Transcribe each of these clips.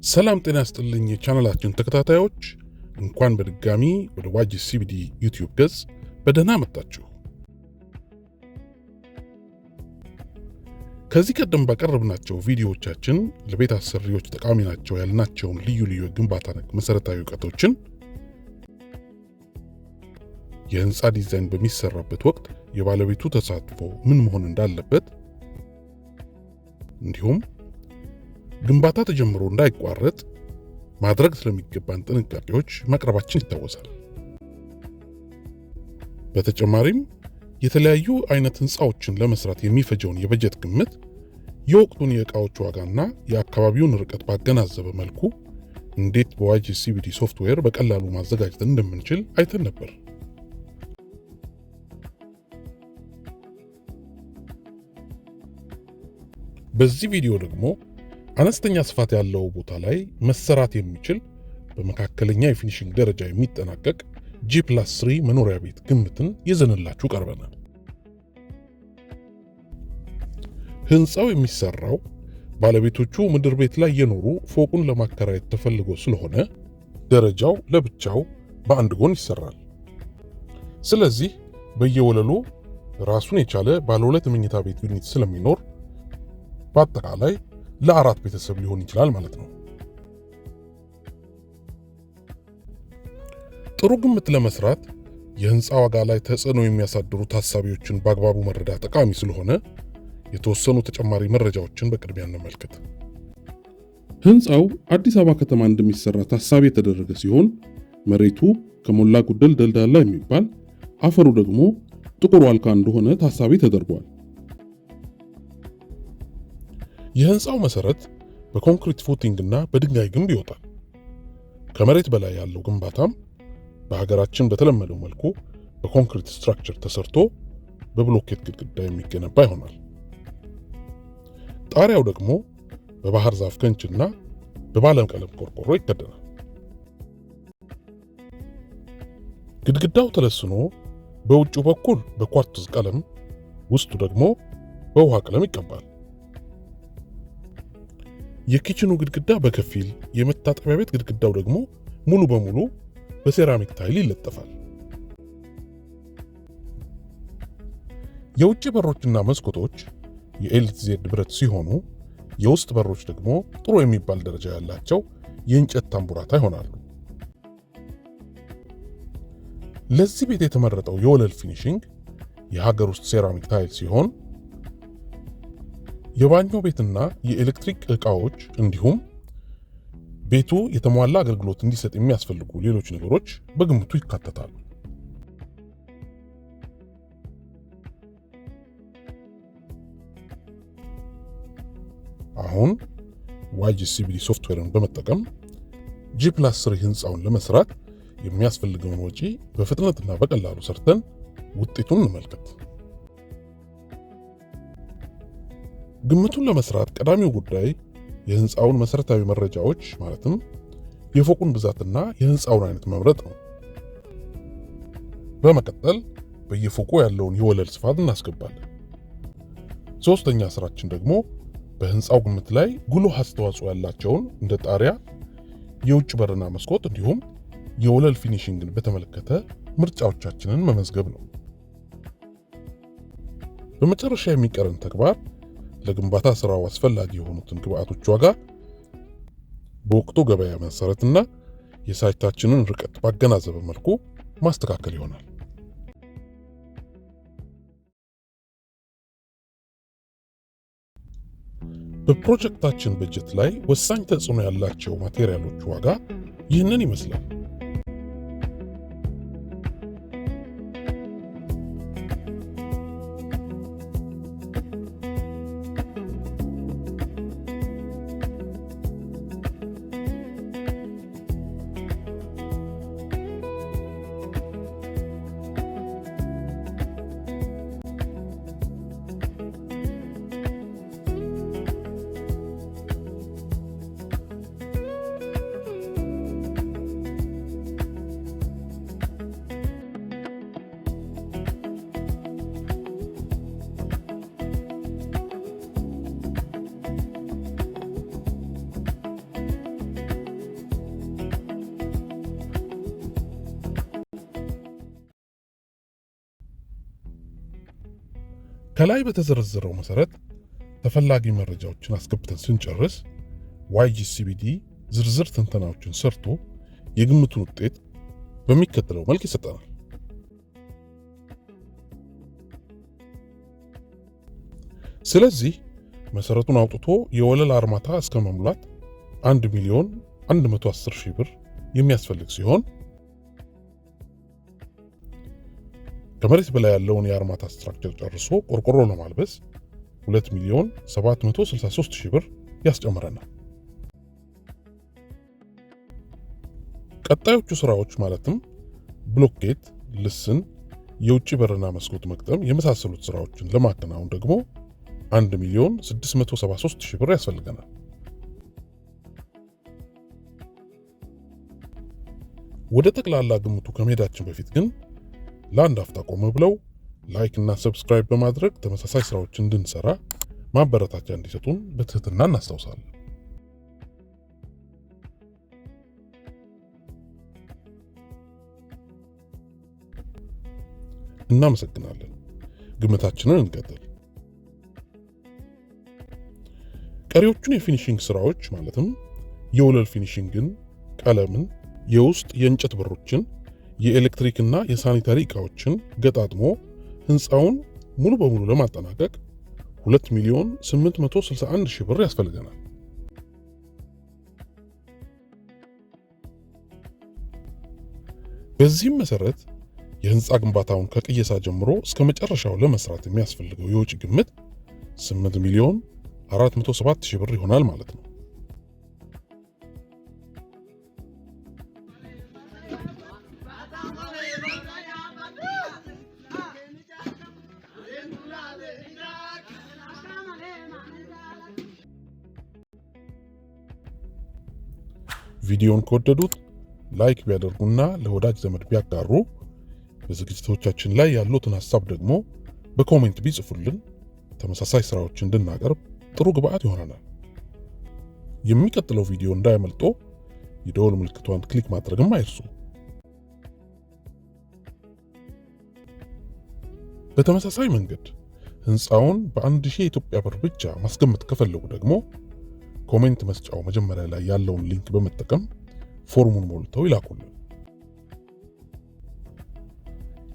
ሰላም ጤና ይስጥልኝ የቻናላችን ተከታታዮች፣ እንኳን በድጋሚ ወደ YG CBD YouTube ገጽ በደህና መጣችሁ። ከዚህ ቀደም ባቀረብናቸው ቪዲዮዎቻችን ለቤት አሰሪዎች ጠቃሚ ናቸው ያልናቸውን ልዩ ልዩ የግንባታ ነክ መሰረታዊ እውቀቶችን፣ የህንፃ ዲዛይን በሚሰራበት ወቅት የባለቤቱ ተሳትፎ ምን መሆን እንዳለበት፣ እንዲሁም ግንባታ ተጀምሮ እንዳይቋረጥ ማድረግ ስለሚገባን ጥንቃቄዎች ማቅረባችን ይታወሳል። በተጨማሪም የተለያዩ አይነት ህንፃዎችን ለመስራት የሚፈጀውን የበጀት ግምት፣ የወቅቱን የዕቃዎች ዋጋና የአካባቢውን ርቀት ባገናዘበ መልኩ እንዴት በ YG CBD software በቀላሉ ማዘጋጀት እንደምንችል አይተን ነበር። በዚህ ቪዲዮ ደግሞ አነስተኛ ስፋት ያለው ቦታ ላይ መሰራት የሚችል፣ በመካከለኛ የ finishing ደረጃ የሚጠናቀቅ G+3 መኖሪያ ቤት ግምትን ይዘንላችሁ ቀርበናል። ህንፃው የሚሰራው ባለቤቶቹ ምድር ቤት ላይ የኖሩ ፎቁን ለማከራየት ተፈልጎ ስለሆነ ደረጃው ለብቻው በአንድ ጎን ይሰራል። ስለዚህ በየወለሉ ራሱን የቻለ ባለ ሁለት መኝታ ቤት unit ስለሚኖር በአጠቃላይ ለአራት ቤተሰብ ሊሆን ይችላል ማለት ነው። ጥሩ ግምት ለመስራት የህንፃ ዋጋ ላይ ተጽዕኖ የሚያሳድሩ ታሳቢዎችን በአግባቡ መረዳት ጠቃሚ ስለሆነ የተወሰኑ ተጨማሪ መረጃዎችን በቅድሚያ እንመልከት። ህንፃው አዲስ አበባ ከተማ እንደሚሰራ ታሳቢ የተደረገ ሲሆን መሬቱ ከሞላ ጎደል ደልዳላ የሚባል፣ አፈሩ ደግሞ ጥቁር ዋልካ እንደሆነ ታሳቢ ተደርጓል። የህንፃው መሰረት በኮንክሪት footing እና በድንጋይ ግንብ ይወጣል። ከመሬት በላይ ያለው ግንባታም በሀገራችን በተለመደው መልኩ በኮንክሪት structure ተሰርቶ በብሎኬት ግድግዳ የሚገነባ ይሆናል። ጣሪያው ደግሞ በባህር ዛፍ ክንችና በባለቀለም ቆርቆሮ ይከደናል። ግድግዳው ተለስኖ በውጭው በኩል በኳርትዝ ቀለም፣ ውስጡ ደግሞ በውሃ ቀለም ይቀባል። የ kitchen ኑ ግድግዳ በከፊል፣ የመታጠቢያ ቤት ግድግዳው ደግሞ ሙሉ በሙሉ በሴራሚክ tile ይለጠፋል። የውጭ በሮችና መስኮቶች የ LTZ ብረት ሲሆኑ የውስጥ በሮች ደግሞ ጥሩ የሚባል ደረጃ ያላቸው የእንጨት ታምቡራታ ይሆናሉ። ለዚህ ቤት የተመረጠው የወለል finishing የሀገር ውስጥ ሴራሚክ tile ሲሆን የባኞ ቤትና የኤሌክትሪክ ዕቃዎች እንዲሁም ቤቱ የተሟላ አገልግሎት እንዲሰጥ የሚያስፈልጉ ሌሎች ነገሮች በግምቱ ይካተታሉ። አሁን YG CBD software ን በመጠቀም G+3 ህንፃውን ለመስራት የሚያስፈልገውን ወጪ በፍጥነትና በቀላሉ ሰርተን ውጤቱን እንመልከት። ግምቱን ለመስራት ቀዳሚው ጉዳይ የህንፃውን መሰረታዊ መረጃዎች ማለትም የፎቁን ብዛትና የህንፃውን አይነት መምረጥ ነው። በመቀጠል በየፎቁ ያለውን የወለል ስፋት እናስገባለን። ሶስተኛ ስራችን ደግሞ በህንፃው ግምት ላይ ጉልህ አስተዋጽኦ ያላቸውን እንደ ጣሪያ፣ የውጭ በርና መስኮት እንዲሁም የወለል finishing ን በተመለከተ ምርጫዎቻችንን መመዝገብ ነው። በመጨረሻ የሚቀረን ተግባር ለግንባታ ስራው አስፈላጊ የሆኑትን ግብአቶች ዋጋ በወቅቱ ገበያ መሰረትና የ site ኣችንን ርቀት ባገናዘበ መልኩ ማስተካከል ይሆናል። በፕሮጀክታችን በጀት ላይ ወሳኝ ተጽዕኖ ያላቸው material ኦች ዋጋ ይህንን ይመስላል። ከላይ በተዘረዘረው መሰረት ተፈላጊ መረጃዎችን አስገብተን ስንጨርስ YGCBD ዝርዝር ትንተናዎችን ሰርቶ የግምቱን ውጤት በሚከተለው መልክ ይሰጠናል። ስለዚህ መሰረቱን አውጥቶ የወለል አርማታ እስከ መሙላት 1,110,000 ብር የሚያስፈልግ ሲሆን ከመሬት በላይ ያለውን የአርማታ structure ጨርሶ ቆርቆሮ ለማልበስ 2,763,000 ብር ያስጨምረናል። ቀጣዮቹ ስራዎች ማለትም ብሎኬት፣ ልስን፣ የውጭ በርና መስኮት መግጠም የመሳሰሉት ስራዎችን ለማከናወን ደግሞ 1,673,000 ብር ያስፈልገናል። ወደ ጠቅላላ ግምቱ ከመሄዳችን በፊት ግን ለአንድ አፍታ ቆም ብለው like እና subscribe በማድረግ ተመሳሳይ ስራዎች እንድንሰራ ማበረታቻ እንዲሰጡን በትህትና እናስታውሳለን። እናመሰግናለን። ግምታችንን እንቀጥል። ቀሪዎቹን የ finishing ስራዎች ማለትም የወለል finishing ን፣ ቀለምን፣ የውስጥ የእንጨት በሮችን፣ የኤሌክትሪክና የ sanitary ዕቃዎችን ገጣጥሞ ህንፃውን ሙሉ በሙሉ ለማጠናቀቅ 2,861,000 ብር ያስፈልገናል። በዚህም መሰረት የህንፃ ግንባታውን ከቅየሳ ጀምሮ እስከ መጨረሻው ለመስራት የሚያስፈልገው የወጪ ግምት 8,407,000 ብር ይሆናል ማለት ነው። ቪዲዮን ከወደዱት like ቢያደርጉና ለወዳጅ ዘመድ ቢያጋሩ፣ በዝግጅቶቻችን ላይ ያሉትን ሐሳብ ደግሞ በ comment ቢጽፉልን ተመሳሳይ ስራዎች እንድናቀርብ ጥሩ ግብአት ይሆነናል። የሚቀጥለው ቪዲዮ እንዳያመልጦ የደወል ምልክቷን click ማድረግም አይርሱ። በተመሳሳይ መንገድ ህንፃውን በ1000 የኢትዮጵያ ብር ብቻ ማስገመት ከፈለጉ ደግሞ comment መስጫው መጀመሪያ ላይ ያለውን link በመጠቀም ፎርሙን ሞልተው ይላኩልን።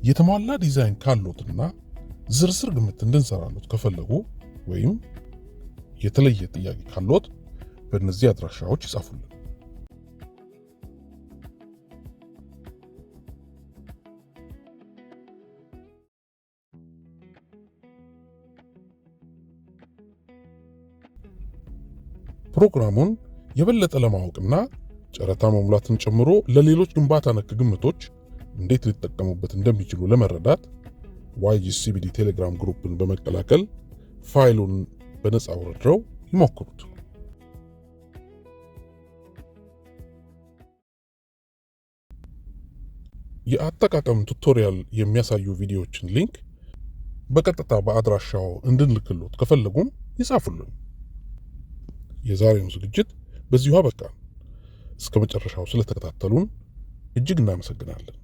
የተሟላ ዲዛይን ካሎትና ዝርዝር ግምት እንድንሰራሎት ከፈለጉ ወይም የተለየ ጥያቄ ካሎት በእነዚህ አድራሻዎች ይጻፉልን። ፕሮግራሙን የበለጠ ለማወቅና ጨረታ መሙላትን ጨምሮ ለሌሎች ግንባታ ነክ ግምቶች እንዴት ሊጠቀሙበት እንደሚችሉ ለመረዳት YGCBD ቴሌግራም group ን በመቀላቀል ፋይሉን በነፃ አውርደው ይሞክሩት። የአጠቃቀም tutorial የሚያሳዩ ቪዲዮዎችን link በቀጥታ በአድራሻው እንድንልክሎት ከፈለጉም ይጻፉልን። የዛሬውን ዝግጅት በዚሁ አበቃ። እስከ መጨረሻው ስለተከታተሉን እጅግ እናመሰግናለን።